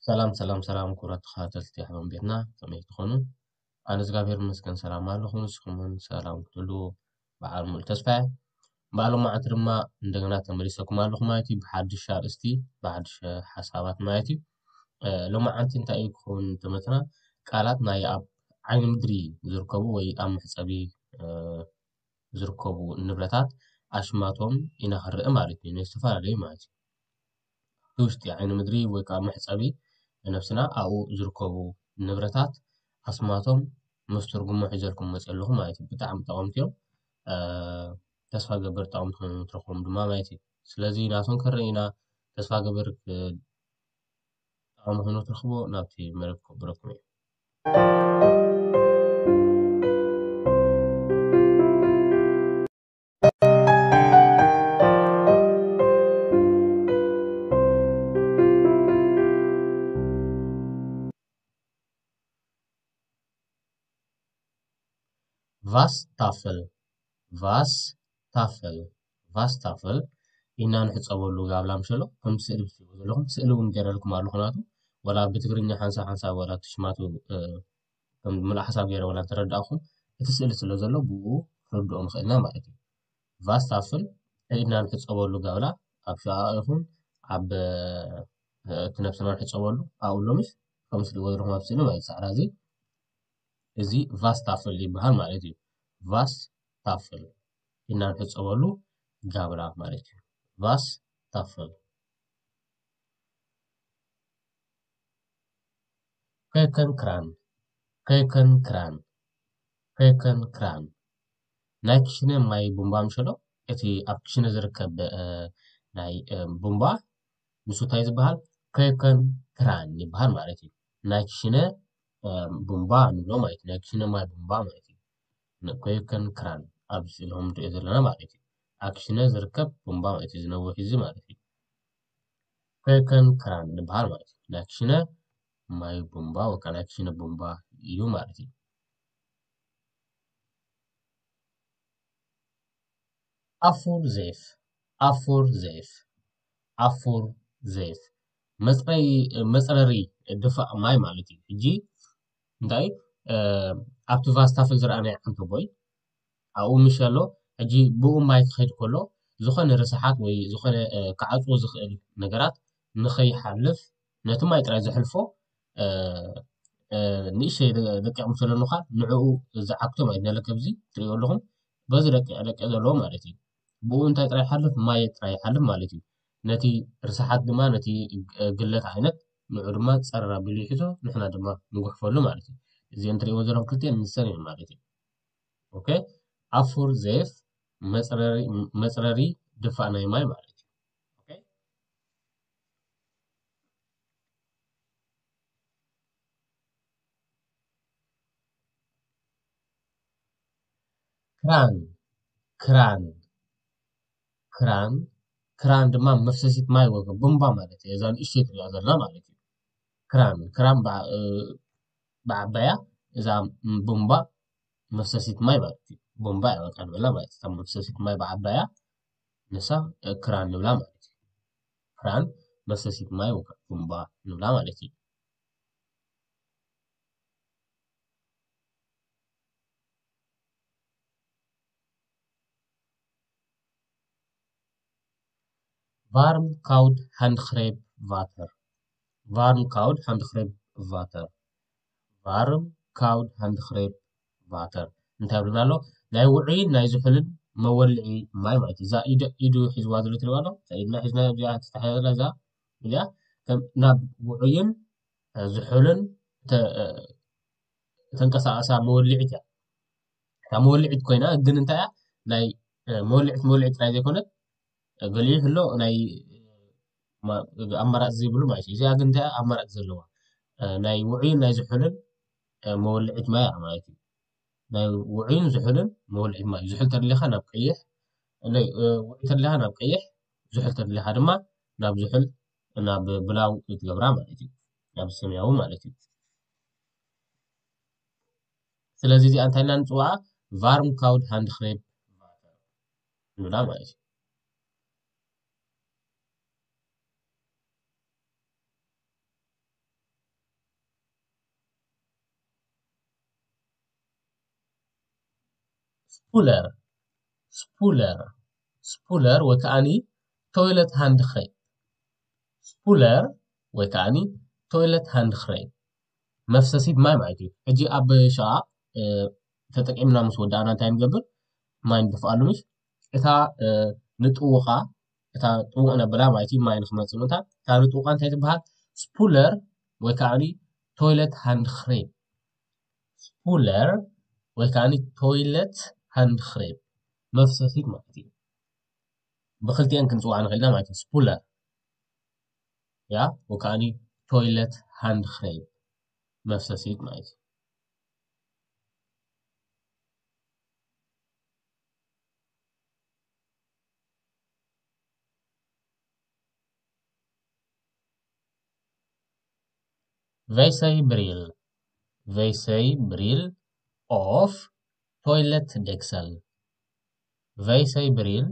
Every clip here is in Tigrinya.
ሰላም ሰላም ሰላም፣ ክቡራት ተኸታተልቲ ሓበን ቤትና፣ ከመይ ትኾኑ? ኣነ እግዚኣብሔር ይመስገን ሰላም ኣለኹ። ንስኹም እውን ሰላም ክትህልዉ በዓል ሙሉእ ተስፋ እየ። በዓል ሎማዓንቲ ድማ እንደገና ተመሊሰኩም ኣለኹ ማለት እዩ፣ ብሓድሽ ኣርእስቲ፣ ብሓድሽ ሓሳባት ማለት እዩ። እ፣ ሎማዓንቲ እንታይ እዩ ክኸውን ትምህርትና? ቃላት ናይ ኣብ ዓይኒ ምድሪ ዝርከቡ ወይ ኣብ መሕጸቢ፣ እ፣ ዝርከቡ ንብረታት ኣሽማቶም ኢና ክንርኢ ማለት እዩ፣ ናይ ዝተፈላለዩ ማለት እዩ። እቲ ውሽጢ ዓይኒ ምድሪ ወይ ከዓ መሕጸቢ ነብስና ኣብኡ ዝርከቡ ንብረታት ኣስማቶም ምስ ትርጉሙ ሒዘልኩም መፅእ ኣለኹ ማለት እዩ። ብጣዕሚ ጠቐምቲ እዮም። እ፣ ተስፋ ገብር ጠቐምቲ ኮይኖም ትረኽቦም ድማ ማለት እዩ። ስለዚ ናቶም ክንርኢ ኢና። ተስፋ ገብር፣ እ፣ ጠቓሚ ኮይኑ ትረኽቦ ናብቲ መደብ ከብረኩም እዩ። ቫስ ታፍል፣ ቫስ ታፍል፣ ቫስ ታፍል ኢና ንሕጸበሉ ጋብላ ምሸሎ። ከም ስእሊ ትሪእዎ ዘለኹም፣ ስእሊ እውን ገይረልኩም ኣለኹ ናቱ። ወላ ብትግርኛ ሓንሳብ ሓንሳብ ወላ ትሽማቱ፣ እ፣ ከም ምሉእ ሓሳብ ገይረ ወላ እንተረዳእኹም፣ እቲ ስእሊ ስለ ዘሎ ብኡ ክንርድኦ ንኽእል ኢና ማለት እዩ። ቫስ ታፍል ኢድና ንሕጸበሉ ጋብላ፣ ኣብ ሸቓቕ ይኹን ኣብ፣ እ፣ እቲ ነብስና ንሕጸበሉ ኣብኡ ኣሎ ምሽ? ከም ትሪእዎ ዘለኹም ኣብ ስእሊ ማለት እዩ። ሳዕራ እዚ፣ እዚ ቫስ ታፍል ይበሃል ማለት እዩ። ቫስ ታፍል ኢድና ንሕጸበሉ ጋብላ ማለት እዩ። ቫስ ታፍል። ከይከን ክራን፣ ከይከን ክራን፣ ከይከን ክራን። ናይ ክሽነ ማይ ቡምባ ምሸሎ፣ እቲ ኣብ ክሽነ ዝርከብ፣ እ፣ ናይ፣ እ፣ ቡምባ፣ ንሱ እንታይ ዝበሃል? ከይከን ክራን ይበሃል ማለት እዩ። ናይ ክሽነ፣ እ፣ ቡምባ ንብሎ ማለት እዩ። ናይ ክሽነ ማይ ቡምባ ማለት እዩ። ን-፣ ከይከን ክራን ኣብዚ ስእሊ ከም ንሪኦ ዘለና ማለት እዩ። ኣብ ክሽነ ዝርከብ ቡምባ ማለት እዩ። ዝነውሕ እዚ ማለት እዩ። ከይከን ክራን ንበሃል ማለት እዩ። ናይ ክሽነ ማይ ቡምባ ወይ ከዓ ናይ ክሽነ ቡምባ እዩ ማለት እዩ። ኣፉር ዜፍ፣ ኣፉር ዜፍ፣ ኣፉር ዜፍ። መፅረይ-፣ መፅረሪ ድፋእ ማይ ማለት እዩ። ሕጂ እንታይ፣ እ፣ ኣብቲ ቫስ ታፍል ዝረኣናዮ ዓንተቦይ ኣብኡ ምሽ ኣሎ። ሕጂ ብኡ ማይ ክኸይድ ከሎ ዝኾነ ርስሓት ወይ ዝኾነ፣ እ፣ ክዓጽዎ ዝኽእል ነገራት ንኸይሓልፍ ነቲ ማይ ጥራይ ዘሕልፎ፣ እ፣ እ፣ ንእሽተይ ደ-፣ ደቂቕ ምስ ኣለኑ ኸኣ ንዕኡ ዝዓግቶ ማለት ነለ ከምዚ ትሪእዎ ኣለኹም በዚ ደቂቕ ደቂቕ ዘለዎ ማለት እዩ። ብኡ እንታይ ጥራይ ይሓልፍ? ማይ ጥራይ ይሓልፍ ማለት እዩ። ነቲ ርስሓት ድማ ነቲ፣ እ፣ ግለት ዓይነት ንዑ ድማ ጸረር ኣቢሉ ይሕዞ፣ ንሕና ድማ ንጉሕፈሉ ማለት እዩ። እዚአን ትሪእዎ ዘለኹም ክልቲአን ንሰን እየን ማለት እዩ። ኦኬ፣ ኣፉር ዜፍ መጽረሪ፣ መጽረሪ ድፋእ ናይ ማይ ማለት እዩ። ኦኬ። ክራን፣ ክራን፣ ክራን፣ ክራን ድማ መፍሰሲት ማይ ወይ ቡምባ ማለት እዩ። እዛ ንእሽተይ ትሪኣ ዘለና ማለት እዩ። ክራን፣ ክራን ብዓ-፣ እ፣ ብዓባያ እዛ ቡምባ መፍሰሲት ማይ ማለት እዩ። ቡምባ እያ በቃ ንብላ ማለት እዩ። እታ መፍሰሲት ማይ ብዓባያ ንሳ፣ እ፣ ክራን ንብላ ማለት እዩ። ክራን መፍሰሲት ማይ ወይ ከዓ ቡምባ ንብላ ማለት እዩ። ቫርም ካውድ ሃንድክሬፕ ቫተር። ቫርም ካውድ ሃንድክሬፕ ቫተር። ቫርም ካውድ ሃንድክሬፕ ቫተር። እንታይ ይብልና ኣሎ? ናይ ውዑይን ናይ ዝሑልን መወልዒ ማይ ማለት እዩ። እዛ ኢዱ፣ ኢዱ ሒዝዋ ዘሎ ትሪእዋ ኣሎ? እዛ ኢድና ሒዝና እዚኣ ተታሒዛ እዛ፣ እዚኣ ከም ናብ ውዑይን፣ እ፣ ዝሑልን ተ-፣ እ፣ ተንቀሳቐሳ መወልዒት እያ። እታ መወልዒት ኮይና ግን እንታይ እያ? ናይ፣ እ፣ መወልዒት፣ መወልዒት ጥራይ ዘይኮነት፣ እ፣ ገሊኡ ይህሎ ናይ፣ እ፣ ማ-፣ ኣማራፂ ዘይብሉ ማለት እዩ። እዚኣ ግን እንታይ እያ? ኣማራፂ ዘለዋ። እ፣ ናይ ውዑይን ናይ ዝሑልን፣ እ፣ መወልዒት ማይ እያ ማለት እዩ። ናይ ውዑይን ዝሑልን መወልዒት ማይ። ዝሑል ተደሊኻ ናብ ቀይሕ፣ ናይ፣ እ፣ ውዑይ ተደሊኻ ናብ ቀይሕ፣ ዝሑል ተደሊኻ ድማ ናብ ዝሑል፣ ናብ ብላው ትገብራ ማለት እዩ። ናብ ሰማያዊ ማለት እዩ። ስለዚ እዚኣ እንታይ ኢልና ንፅውዓ? ቫርም ካውድ ሃንድክሬፕ ንብላ ማለት እዩ። Spoler. Spoler. Spoler ወይ ከዓኒ toilet hand crepe። Spoler ወይ ከዓኒ toilet hand crepe፣ መፍሰሲት ማይ ማለት እዩ። ሕጂ ኣብ ሸቓቕ ተጠቂምና ምስ ወዳእና እንታይ ንገብር? ማይ ንድፍኣሉ ምሽ? እታ ንጥውቓ፣ እታ ጥውቕ ነብላ ማለት እዩ፣ ማይ ንክመፅእ ምእንታን። እታ ንጥውቓ እንታይ ትበሃል? Spoler ወይ ከዓኒ toilet hand crepe። Spoler ወይ ከዓኒ toilet hand crepe፣ መፍሰሲት ማለት እዩ። ብክልቲአን ክንፅውዓ ንኽእል ኢና ማለት እዩ። Spoler፣ ያ፣ ወይ ከዓኒ toilet hand crepe፣ መፍሰሲት ማለት እዩ። Wc-Bril. Wc-Bril of toilet deksel. Wc-Bril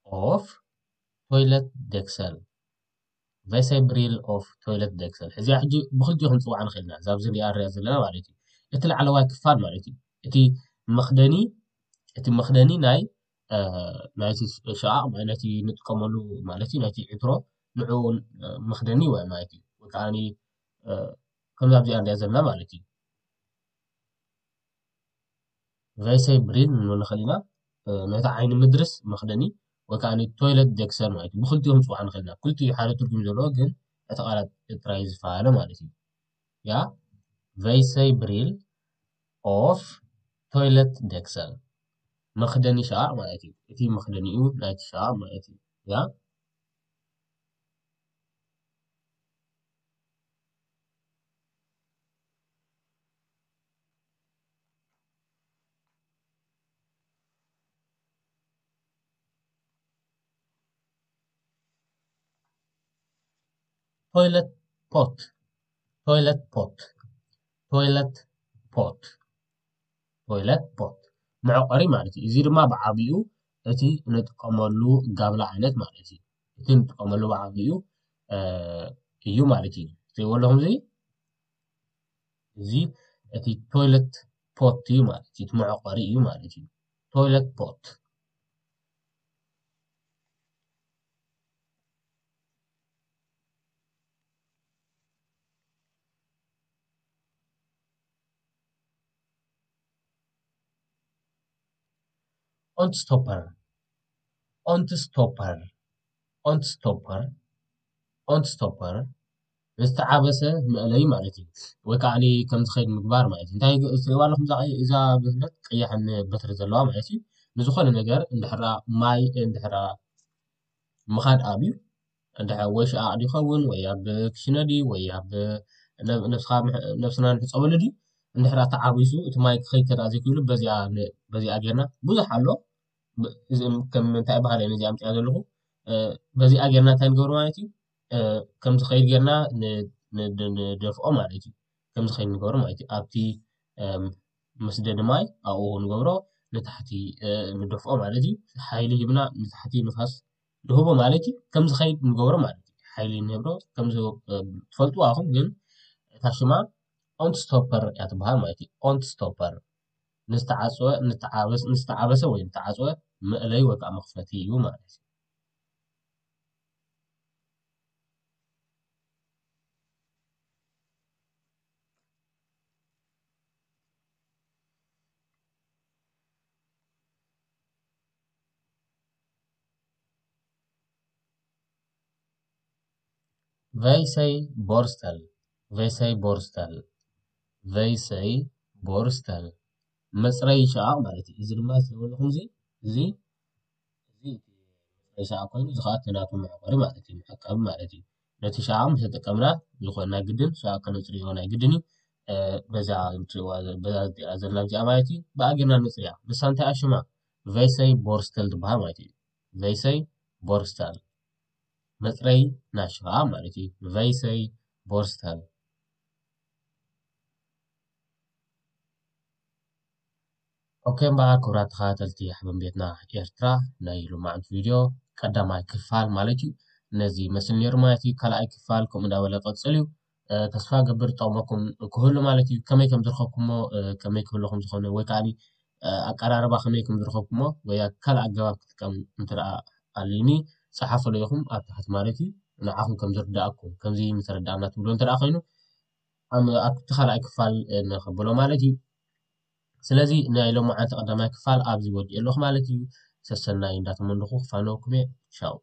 of toilet deksel። Wc-Bril of toilet deksel። እዚኣ ሕጂ ብክልቲኡ ክንፅውዓ ንኽእል ኢና። እዛ ኣብዚ ንሪኣ ንሪኣ ዘለና ማለት እዩ። እቲ ላዕለዋይ ክፋል ማለት እዩ። እቲ መኽደኒ፣ እቲ መኽደኒ ናይ፣ እ፣ ናይቲ ሸቓቕ፣ ነቲ ንጥቀመሉ ማለት እዩ፣ ናይቲ ዕትሮ ንዕኡ፣ እ፣ መኽደኒ ይውዕል ማለት እዩ። ወይ ከዓኒ፣ እ፣ ከምዛ ኣብዚኣ ንሪኣ ዘለና ማለት እዩ። Wc-Bril ንብል ንኽእል ኢና። እ፣ ነቲ ዓይኒ ምድርስ መኽደኒ ወይ ከዓኒ toilet deksel ማለት እዩ። ብክልቲኡ ክንፅውዓ ንኽእል ኢና። ክልቲኡ ሓደ ትርጉም ዘለዎ ግን እቲ ቃላት ጥራይ ዝፈላለ ማለት እዩ። ያ፣ Wc-Bril of toilet deksel፣ መኽደኒ ሸቓቕ ማለት እዩ። እቲ መኽደኒኡ ናይቲ ሸቓቕ ማለት እዩ። ያ። Toilet pot. Toilet pot. Toilet pot. Toilet pot፣ መዕቆሪ ማለት እዩ። እዚ ድማ ብዓቢኡ እቲ ንጥቀመሉ ጋብላ ዓይነት ማለት እዩ። እቲ ንጥቀመሉ ብዓቢኡ፣ እ፣ እዩ ማለት እዩ። ትሪእዎ ኣለኹም፣ እዚ፣ እዚ እቲ toilet pot እዩ ማለት እዩ። እቲ መዕቆሪ እዩ ማለት እዩ። Toilet pot። Ontstopper. Ontstopper. Ontstopper. Ontstopper ዝተዓበሰ መእለይ ማለት እዩ። ወይ ከዓኒ ከም ዝኸይድ ምግባር ማለት እዩ። እንታይ ግ-፣ ትሪእዋ ኣለኹም? እዛ ቀይ-፣ እዛ ብህለት ቀያሕን በትሪ ዘለዋ ማለት እዩ። ንዝኾነ ነገር እንድሕራ ማይ እንድሕራ ምኻድ ኣብዩ፣ እንድሕር ወይ ሸቓቕ ይኸውን፣ ወይ ኣብ ክሽነ ድዩ፣ ወይ ኣብ ነ-፣ ነብስኻ ምሕ-፣ ነብስና ንሕጸበሉ ድዩ፣ እንድሕር ተዓቢሱ እቲ ማይ ክኸይድ ተደኣ ዘይክእሉ፣ በዚኣ ን-፣ በዚኣ ጌርና ብዙሕ ኣሎ። ብ-፣ እዚ ከም እንታይ በሃለ ነዚ ኣምፅኣ ዘለኹ፣ እ፣ በዚኣ ጌርና እንታይ ንገብሮ ማለት እዩ? እ፣ ከም ዝኸይድ ጌርና ን-፣ ን-፣ ን-፣ ንደፍኦ ማለት እዩ። ከም ዝኸይድ ንገብሮ ማለት እዩ። ኣብቲ፣ እም፣ መስደዲ ማይ ኣብኡ ንገብሮ፣ ንታሕቲ፣ እ፣ ንደፍኦ ማለት እዩ። ሓይሊ ሂብና ንታሕቲ ንፋስ ንህቦ ማለት እዩ። ከም ዝኸይድ ንገብሮ ማለት እዩ። ሓይሊ ንህብሮ ከም ዝ-፣ እ፣ ትፈልጥዋ ኢኹም፣ ግን እታ ሽማ ኦንትስቶፐር እያ ትበሃል ማለት እዩ። ኦንትስቶፐር ንዝተዓጽወ፣ ንተዓበስ-፣ ንዝተዓበሰ ወይ ንተዓጽወ መእለይ ወይ ከዓ መኽፈቲ እዩ ማለት እዩ። Weisei Borstel, Weisei Borstel, Weisei Borstel መፅረይ ሸቓቕ ማለት እዩ። እዚ ድማ ትሪእዎ ኣለኹም፣ እዚ፣ እዚ፣ እዚ እቲ መፅረይ ሸቓቕ ኮይኑ፣ እዚ ከዓ እቲ ናቱ መዕቆሪ ማለት እዩ፣ መዕቀቢ ማለት እዩ። ነቲ ሸቓቕ ምስ ተጠቀምና፣ ዝኾነ ናይ ግድን ሸቓቕ ከነፅርዮ ናይ ግድን እዩ። እ፣ በዛ እንትሪእዋ ዘ-፣ በዛ እዚኣ ዘለና እዚኣ ማለት እዩ፣ ብኣገርና ነፅርያ። ንሳ እንታይ እያ ሽማ? Weisei Borstel ትበሃል ማለት እዩ። Weisei Borstel መፅረይ ናይ ሸቓቕ ማለት እዩ። Weisei Borstel። ኦኬ፣ እምበኣር ክቡራት ተኸታተልቲ ሓበን ቤትና ኤርትራ፣ ናይ ሎማዓንቲ ቪድዮ ቀዳማይ ክፋል ማለት እዩ። ነዚ መስል ነይሩ ማለት እዩ። ካልኣይ ክፋል ከምኡ እንዳበለ ቀጽል እዩ። እ፣ ተስፋ ገብር ጠቕመኩም ክህሉ ማለት እዩ። ከመይ ከም ዝረኸብኩሞ፣ እ፣ ከመይ ክህለኹም ዝኾነ ወይ ከዓኒ ኣቀራርባ ከመይ ከም ዝረኸብኩሞ ወይ ካልእ ኣገባብ ክጥቀም እንተ ደኣ ኣልዩኒ፣ ጸሓፉለይ ኢኹም ኣብ ታሕቲ ማለት እዩ። ንዓኹም ከም ዝርድኣኩም፣ ከምዚ ምተረድኣና ትብልዎ እንተ ደኣ ኮይኑ፣ ኣብቲ ካልኣይ ክፋል ነኸብሎ ማለት እዩ። ስለዚ ናይ ሎማዓንቲ ቀዳማይ ክፋል ኣብዚ ወዲኤ ኣለኹ ማለት እዩ። ሰሰናይ እንዳተመንኹ ክፋነወኩም እየ። ቻው።